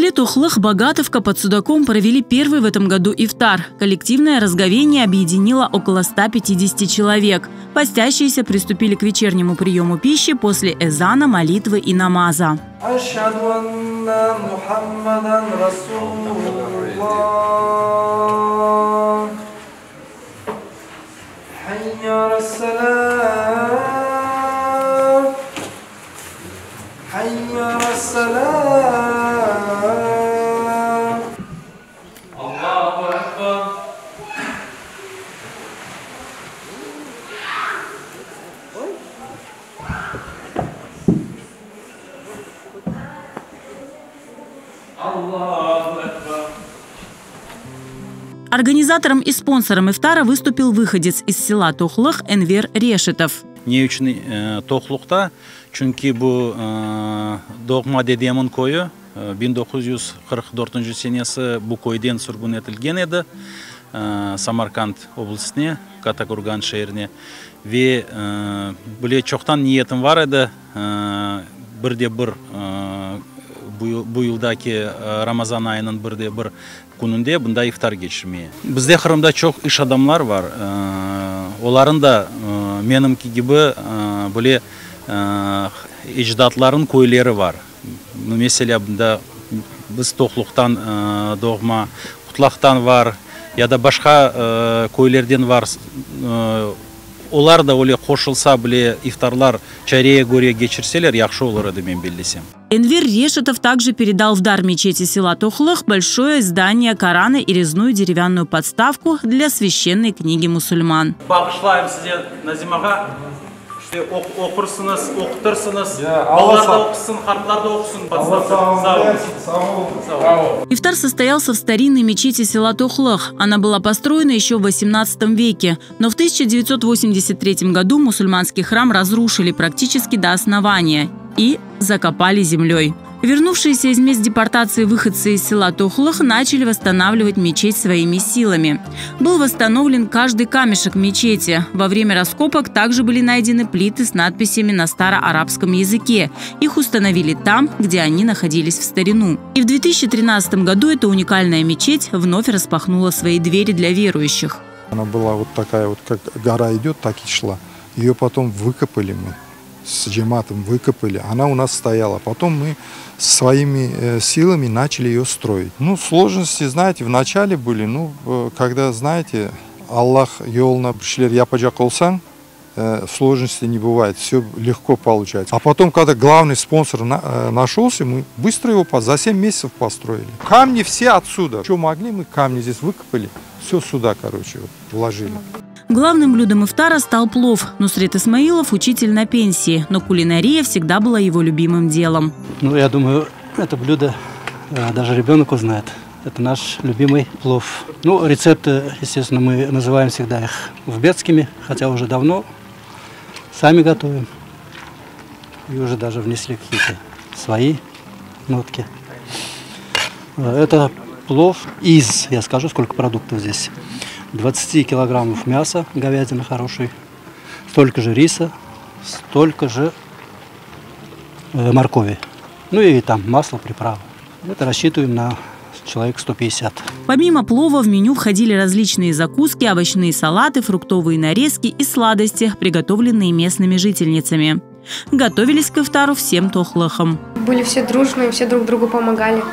селе Тохлых Богатовка под Судаком провели первый в этом году ифтар. Коллективное разговение объединило около 150 человек. Постящиеся приступили к вечернему приему пищи после эзана, молитвы и намаза. Организатором и спонсором ифтара выступил выходец из села Тохлых Энвер Решетов. Ne içün Tohluqta? Çünki bu doğma dedemniñ köyü 1944 senesi bu köyden sürgün etilgen edi Samarkand oblastine, Kattakurgan şeerine. Ve bile çoqtan niyetim bar edi bir de bir bu yıldaki Ramazan ayınıñ bir de bir kününde bunda iftar keçirmeye. Bizde Qırımda çoq iş adamlar bar, olarnıñ da menimki kibi böyle ecdatlarınıñ köyleri bar. Meselâ, bunda biz Toqluqtan doğma, Qutlaqtan bar ya da başqa köylerden bar. Olar da öyle qoşulsa bile iftarlar çareye köre keçirseler yahşı olur edi, men bellesem. Энвер Решетов также передал в дар мечети села Тохлых большое издание Корана и резную деревянную подставку для священной книги мусульман. Bağışlayım size, Nazim ağa. İşte oqursıñız, oqutırsıñız. Balalar da oqusın, qartlar da oqusın. Sağ oluñ. Ифтар состоялся в старинной мечети села Тохлых. Она была построена еще в 18 веке. Но в 1983 году мусульманский храм разрушили практически до основания и закопали землей. Вернувшиеся из мест депортации выходцы из села Тохлых начали восстанавливать мечеть своими силами. Был восстановлен каждый камешек мечети. Во время раскопок также были найдены плиты с надписями на староарабском языке. Их установили там, где они находились в старину. И в 2013 году эта уникальная мечеть вновь распахнула свои двери для верующих. Она была вот такая вот, как гора идет, так и шла. Ее потом выкопали мы, с джематом выкопали. Она у нас стояла. Потом мы своими силами начали ее строить. Ну, сложности, знаете, в начале были, ну, когда, знаете, Allah yoluna bir şeyler yapacaq olsañ, сложности не бывает, все легко получается. А потом, когда главный спонсор нашелся, мы быстро его за 7 месяцев построили. Камни все отсюда. Что могли, мы камни здесь выкопали, все сюда, короче, вот, вложили. Главным блюдом ифтара стал плов. Нусрет Исмаилов – учитель на пенсии, но кулинария всегда была его любимым делом. Ну, я думаю, это блюдо даже ребенок узнает. Это наш любимый плов. Ну, рецепты, естественно, мы называем всегда их узбекскими, хотя уже давно сами готовим. И уже даже внесли какие-то свои нотки. Это плов из, я скажу, сколько продуктов здесь. 20 килограммов мяса, говядины хорошей, столько же риса, столько же моркови. Ну и там масло, приправы. Это рассчитываем на человек 150. Помимо плова в меню входили различные закуски, овощные салаты, фруктовые нарезки и сладости, приготовленные местными жительницами. Готовились к ифтару всем тохлыхом. Были все дружные, все друг другу помогали.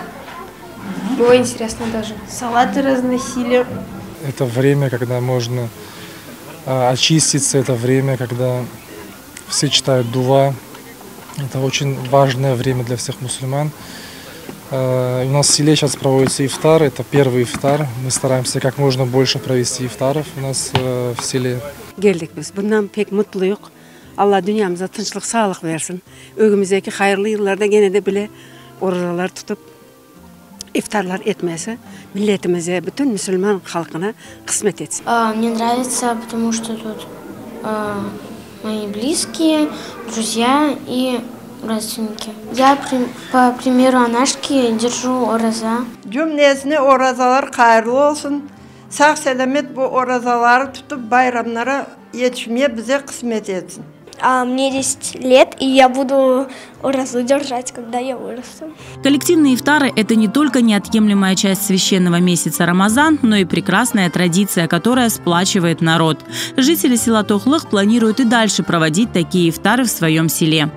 Было интересно даже. Салаты разносили. Это время, когда можно очиститься, это время, когда все читают дуа. Это очень важное время для всех мусульман. У нас в селе сейчас проводится ифтар, это первый ифтар. Мы стараемся как можно больше провести ифтаров у нас в селе. Keldik biz. Bundan pek mutluyıq. Allah dünyamıza tınçlıq, sağlıq bersin. Ögümizdeki hayırlı yıllarda gene de bile orazalar tutıp iftarlar etmesi milletimize, bütün musulman halqına qısmet etsin. Мне нравится, потому что тут мои близкие, друзья и родственники. Я, по примеру Анашки, держу ораза. Cümlesine orazalar hayırlı olsun. Sağ selamet bu orazaları tutıp bayramlara yetişmeye bize qısmet etsin. Мне 10 лет, и я буду оразу держать, когда я вырасту. Коллективные ифтары – это не только неотъемлемая часть священного месяца Рамазан, но и прекрасная традиция, которая сплачивает народ. Жители села Тохлых планируют и дальше проводить такие ифтары в своем селе.